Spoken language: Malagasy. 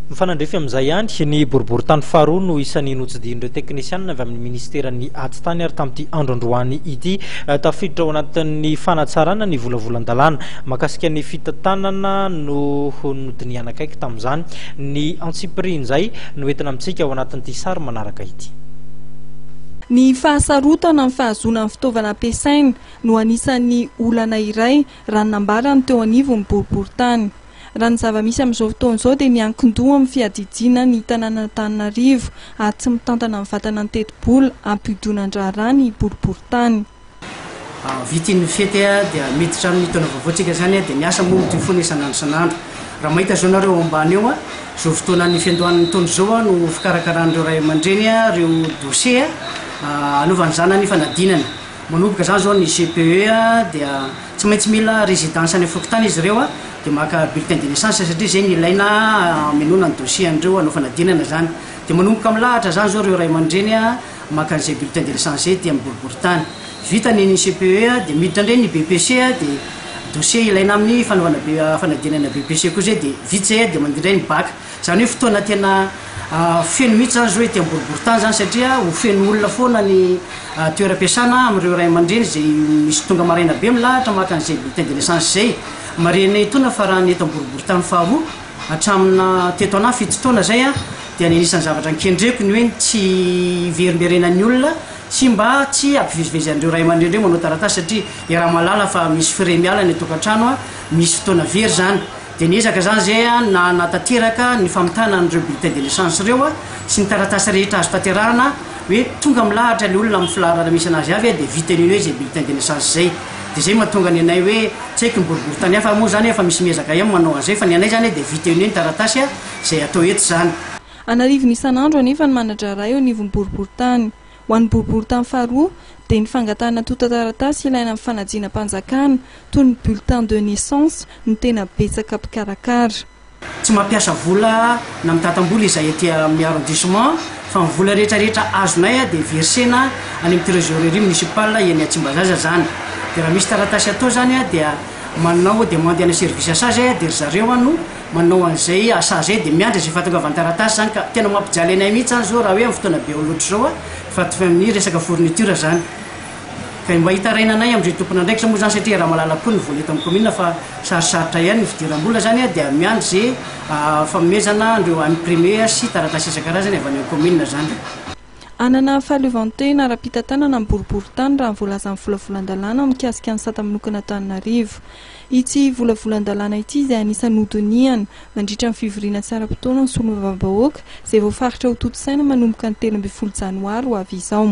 Mifanandrify amin'izay ihany, ny boriborintany faharoa no isan'ny notsidihin'ireo teknisianina avy amin'ny ministeran'ny Atitany ary tamin'ity andro androany ity. Tafiditra ao anatin'ny fanatsarana ny volavolan-dalàna mahakasika ny fitantanana no nodinihana akaiky tamin'izany. Ny antsipirihin'izay no entina amintsika ao anatin'ity sary manaraka ity. Ny fahasarotana amin'ny fahazoana ny fitaovana ampiasaina no anisan'ny olana iray raha ny nambarany teo anivon'ny boriborintany. Raha ny zava-misy amin'izao fotoana izao dia miankin-doha amin'ny fiadidiana ny tanànan'Antananarivo ary tsy mitantana mivantana ny tetibola hampiodinan-draharaha ny boriborintany. Vita iny fety dia miditra amin'ny taona vaovao tsika izany dia ny asa moa mitohy foana isan'andro isan'andro. Raha mahita izao nareo ao ambany eo, izao fotoanan'ny fiandohan'ny taona izao no fikarakaran'ireo ray aman-dreny ireo dossier hanaovan'ny zanany fanadinana. Manomboka izany izao ny CPE dia tsy maintsy mila résidence any fokontany izy ireo dia maka bulletin de naissance satria izay no ilaina hamenoana ny dossier an'ireo hanao fanadinana izany. Dia manomboka milahatra izany izao ireo ray aman-dreny maka an'izay bulletin de naissance izay aty amin'ny boriborintany. Vita ny ny CPE dia miditra indray ny BEPC dia dossier ilaina amin'ny fanaovana fanadinana BEPC koa izay dia vita izay dia mandeha indray ny bac. Izany hoe fotoana tena feno mihitsy izany izao ety amin'ny boriborintany izany satria ho feno olona foana ny toeram-piasana amin'ireo ray aman-dreny izay misy tonga maraina be milahatra maka an'izay bulletin de naissance izay. Marihina etoana fa raha ny eto amin'ny boriborintany faharoa hatramina teto anà fito taona izay dia ny anisan'ny zavatra nikendreko ny hoe ny tsy hiverimberenan'ny olona sy mba tsy hampivezivezy an'ireo ray aman-dreny ireo manao taratasy satria iaraha-mahalala fa misy frais miala ny an-tokantrano, misy fotoana very izany. Dia niezaka izany izay nanatanteraka ny famitana an'ireo bulletin de naissance ireo sy ny taratasy rehetra azo tanterahana hoe tonga milahatra ilay olona amin'ny filaharana misy anazy avy dia vita eny hoe izay bulletin de naissance izay. Dia izay mahatonga ny anay hoe tsy haiko ny boriborintany hafa moa izany fa misy miezaka ihany manao an'izay fa ny anay izany dia vita eny hoe ny taratasy izay atao eto izany. An'arivony isan'andro anefa ny mana-draharaha eo anivon'ny boriborintany. Ho an'ny boriborintany faharoa dia ny fangatahana antontan-taratasy ilaina amin'ny fanadinam-panjakana, toy ny bulletin de naissance, no tena betsaka mpikarakara. Tsy mampiasa vola na mitantam-bola izahay aty amin'ny arrondissement fa ny vola rehetra rehetra azonay dia versena any amin'ny trésorerie municipale eny Tsimbazaza izany. Dia raha misy taratasy atao izany dia manao demande any service asa izahay dia ry zareo no manao an'izay asa izay dia miandry izay fahatongavan'ny taratasy izany ka tena mampijaly anay mihitsy izany izao raha hoe amin'ny fotoana be loatra izao fa amin'ny resaka fourniture izany ka mba hitarainanay amin'izay tompon'andraikitra moa izany satria raha malala koa ny vola eto amin'ny commune fa sarosarotra ihany ny fidiram-bola izany dia miandry izay fanomezana an'ireo imprimé sy taratasy isan-karazany avy any amin'ny commune izany. Hanana fahaleovantena ara-pitantanana ny boriborintany raha ny voalazan'ny volavolan-dalàna mikasika ny sata manokana Antananarivo. Ity volavolan-dalàna ity izay anisan'ny hodinihana nandritra ny fivoriana tsy ara-potoana ny solombavambahoaka izay voafaritra ho tontosaina manomboka ny 13 janoary ho avy izao.